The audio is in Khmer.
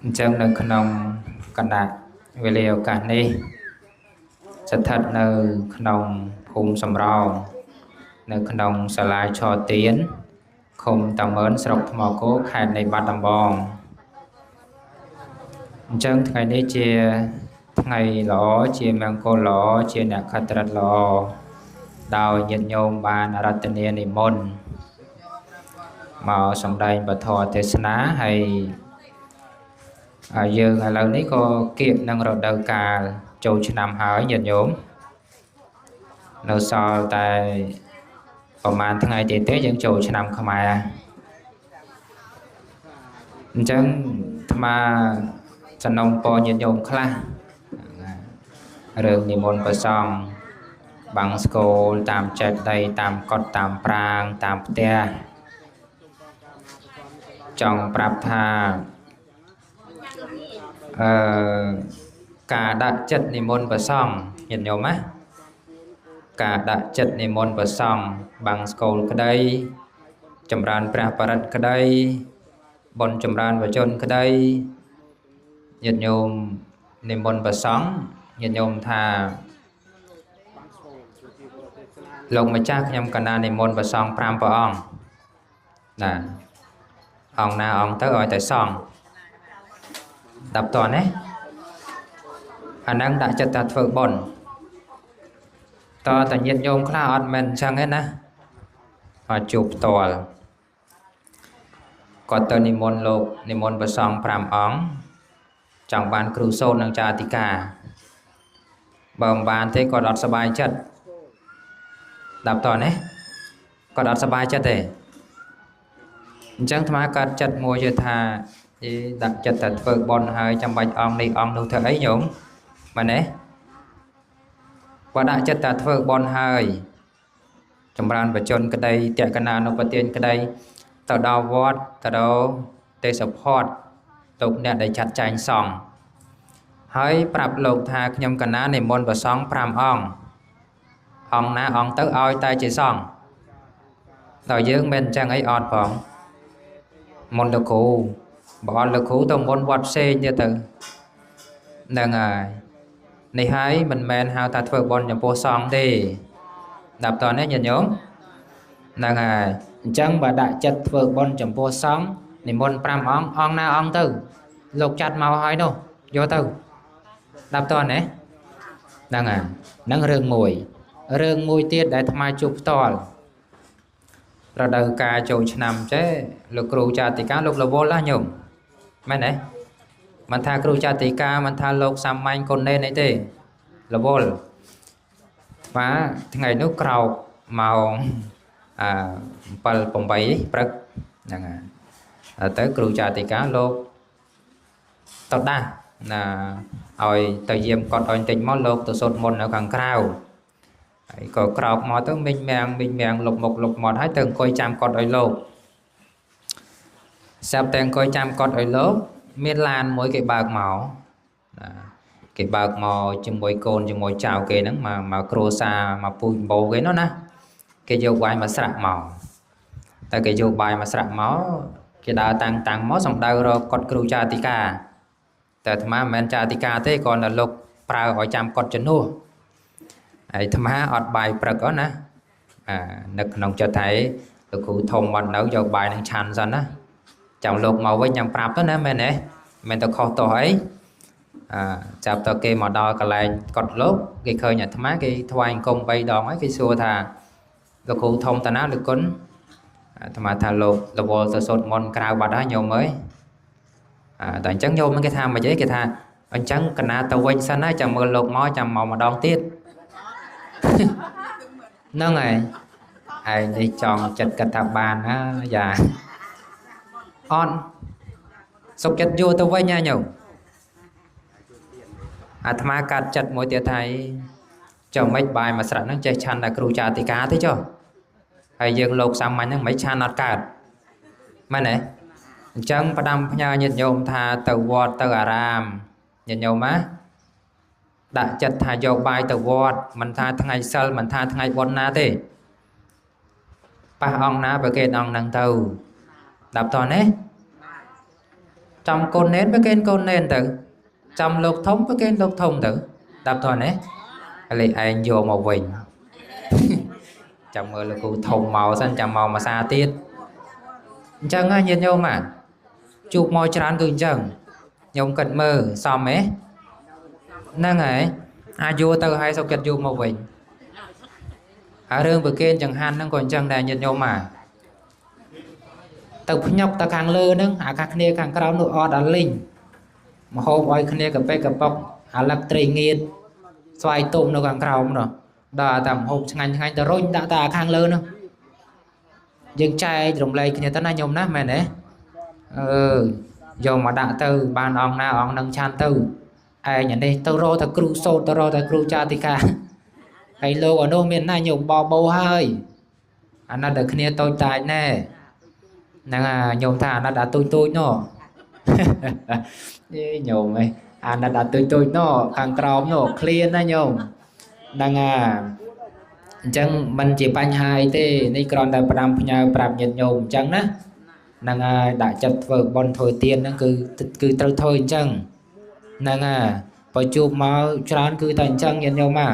អញ្ចឹងនៅក្នុងគណៈវេលាឱកាសនេះស្ថិតនៅក្នុងភូមិសំរោងនៅក្នុងសាលាឆទានឃុំតាម៉ឺនស្រុកថ្មគោខេត្តនៃបាត់ដំបងអញ្ចឹងថ្ងៃនេះជាថ្ងៃល្អជាមង្គលល្អជាអ្នកខត្តរិទ្ធល្អដោយញាតិញោមបានអារាធនានិមន្តមកសម្ដែងពធទេសនាហើយយើងឥឡូវនេះក៏គៀកនឹងរដូវកាលចូលឆ្នាំហើយញាតិញោមនៅសល់តែប្រហែលថ្ងៃទៀតទេយើងចូលឆ្នាំខ្មែរអញ្ចឹងអាត្មាសំណូមពរញាតិញោមខ្លះរឿងនិមន្តព្រះសង្ឃបាំងស្គលតាមចេតិយតាមកុដតាមប្រាងតាមផ្ទះចង់ប្រាប់ថាការដាក់ចិត្តនិមន្តព្រះសង្ឃញាតិញោមណាការដាក់ចិត្តនិមន្តព្រះសង្ឃបាំងស្គលក្តីចម្រើនព្រះបរិត្តក្តីបុណ្យចម្រើនវជនក្តីញាតិញោមនិមន្តព្រះសង្ឃញាតិញោមថាលោកម្ចាស់ខ្ញុំកណានិមន្តព្រះសង្ឃ5ព្រះអង្គណាអង្គណាអង្គទៅឲ្យតែសង្ឃដាប់តនេះអាហ្នឹងដាក់ចិត្តថាធ្វើបុណ្យតតែញាតិញោមខ្លះអត់មែនអញ្ចឹងទេណាអត់ជួបផ្ទាល់គាត់ទៅនិមន្តលោកនិមន្តព្រះសង្ឃ5អង្គចង់បានគ្រូសូត្រនិងចាតិកាបើមិនបានទេគាត់អត់សប្បាយចិត្តដាប់តនេះគាត់អត់សប្បាយចិត្តទេអញ្ចឹងអាត្មាកាត់ចិត្តមួយយល់ថាដាក់ចិត្តតែធ្វើបុណ្យហើយចាំបាច់អង្គនេះអង្គនោះធ្វើអីញោមមែនទេបើដាក់ចិត្តតែធ្វើបុណ្យហើយចម្រើនបជនក្តីតក្កណានុបទានក្តីទៅដល់វត្តទៅដល់ទេសភ័តលោកអ្នកដែលចាត់ចែងសង្ឃហើយប្រាប់លោកថាខ្ញុំកណានិមន្តព្រះសង្ឃ5អង្គអង្គណាអង្គទៅឲ្យតែជាសង្ឃដល់យើងមិនអញ្ចឹងអីអត់ផងមុនលោកគ្រូបើអត់លោកគ្រូទៅមុនវត្តផ្សេងទៀតទៅហ្នឹងហើយនេះហើយមិនមែនហៅថាធ្វើបុណ្យចំពោះសង្ឃទេដល់តនេះញាតិញោមហ្នឹងហើយអញ្ចឹងបើដាក់ចិត្តធ្វើបុណ្យចំពោះសង្ឃនិមន្ត5អង្គអង្គណាអង្គទៅលោកចាត់មកហើយនោះយកទៅដល់តនេះហ្នឹងហើយហ្នឹងរឿងមួយរឿងមួយទៀតដែលអាត្មាជួបផ្ទាល់រដូវកាលចូលឆ្នាំចេះលោកគ្រូចាតិកាលោករវល់ណាញោមមែនទេមិនថាគ្រូចាតិកាមិនថាលោកសាមញ្ញកូននេនអីទេរវល់អាត្មាថ្ងៃនោះក្រោកម៉ោង7 8ព្រឹកហ្នឹងហើយទៅគ្រូចាតិកាលោកទៅដាស់ណាឲ្យទៅយាមកត់ឲ្យបន្តិចមកលោកទៅសូត្រមន្តនៅខាងក្រៅហើយក៏ក្រោកមកទៅមីងមាំងមីងមាំងលុបមុខលុបមាត់ហើយទៅអង្គុយចាំកត់ឲ្យលោកស្រាប់តែអង្គុយចាំកត់ឲ្យលោកមានឡានមួយគេបើកមកណាគេបើកមកជាមួយកូនជាមួយចៅគេហ្នឹងមកគ្រួសារមកពូជបោគេនោះណាគេយកបាយមកស្រាក់មកតែគេយកបាយមកស្រាក់មកគេដើរតាំងតាំងមកសំដៅរកកត់គ្រូចាតិកាតែអាត្មាមិនមែនចាតិកាទេគ្រាន់តែលោកប្រើឲ្យចាំកត់ជំនួសហើយអាត្មាអត់បាយព្រឹកណានៅក្នុងចិត្តថៃលោកគ្រូធំអត់នៅយកបាយនឹងឆាន់សិនណាចាំលោកមកវិញចាំប្រាប់ទៅណាមែនទេមិនទៅខុសទោះអីចាប់តគេមកដល់កន្លែងកត់លោកគេឃើញអាត្មាគេថ្វាយអង្គម3ដងហើយគេសួរថាលោកគ្រូធំតាណាលោកគុណអាត្មាថាលោករវល់ទៅសូត្រមន្តក្រៅបាត់ហើយញោមអើយតែអញ្ចឹងញោមគេថាមិនអីគេថាអញ្ចឹងកណាទៅវិញសិនណាចាំមើលលោកមកចាំមកម្ដងទៀតហ្នឹងហើយឯងនេះចង់ចិត្តគិតថាបានណាយ៉ាអត់សុខចិត្តយកទៅវិញណាញោមអាត្មាកាត់ចិត្តមួយទៀតថាចុះមិនបាយមួយស្រាក់ហ្នឹងចេះឆាន់តែគ្រូចាតិកាទេចុះហើយយើងលោកសាមញ្ញហ្នឹងមិនឆាន់អត់កើតមែនទេអញ្ចឹងផ្ដាំផ្ញើញាតិញោមថាទៅវត្តទៅអារាមញាតិញោមណាដាក់ចិត្តថាយកបាយទៅវត្តមិនថាថ្ងៃសិលមិនថាថ្ងៃបុណ្យណាទេប៉ះអង្គណាប្រគេនអង្គហ្នឹងទៅដាប់តនេះ ចំកូននេនប្រគេនកូននេនទៅ ចំលោកធំប្រគេនលោកធំទៅ ដាប់តនេះឥឡូវឯងយកមកវិញ ចាំមើលលោកគ្រូធំមកសិន ចាំមកមួយសាទៀត។ អញ្ចឹងញាតិញោមជួបមកច្រើនគឺអញ្ចឹង ញោមគិតមើលសមទេ? ហ្នឹងហើយ អាចយកទៅឲ្យសុខចិត្តយកមកវិញ។ ហើយរឿងប្រគេនចង្ហាន់ហ្នឹងក៏អញ្ចឹងដែរញាតិញោម ទៅភ្ញាប់ទៅខាងលើហ្នឹង អាខាងគ្នាខាងក្រោមនោះអត់អាលីង មហូបឲ្យគ្នាកាពេកកប៉ុក អាលឹកត្រីងៀតស្វាយទុំនៅខាងក្រោមនោះ ដល់តែមហូបឆ្ងាញ់ឆ្ងាញ់ទៅរុញដាក់តែខាងលើនោះ។ យើងចែករំលែកគ្នាទៅណាញោមណា មែនទេ? អឺយកមកដាក់ទៅ បានអង្គណាអង្គនឹងឆាន់ទៅ ឯងអានេះទៅរកតែគ្រូសូត្រ ទៅរកតែគ្រូចាតិកា ហើយលោកអានោះមានណាញោមបបោហើយ អាណិតតែគ្នាតូចតាចណែហ្នឹង អាញោមថាអាណិតអាទូចទូចនោះ យេញោមឯង អាណិតអាទូចទូចនោះខាងក្រោមនោះឃ្លានណាញោមហ្នឹង។ អាអញ្ចឹងមិនជាបញ្ហាអីទេ នេះគ្រាន់តែផ្ដាំផ្ញើប្រាប់ញាតិញោមអញ្ចឹងណា ហ្នឹងហើយ ដាក់ចិត្តធ្វើបុណ្យធ្វើទានហ្នឹង គឺត្រូវធ្វើអញ្ចឹងហ្នឹងហើយ។ បើជួបមកច្រើនគឺតែអញ្ចឹងញាតិញោមអា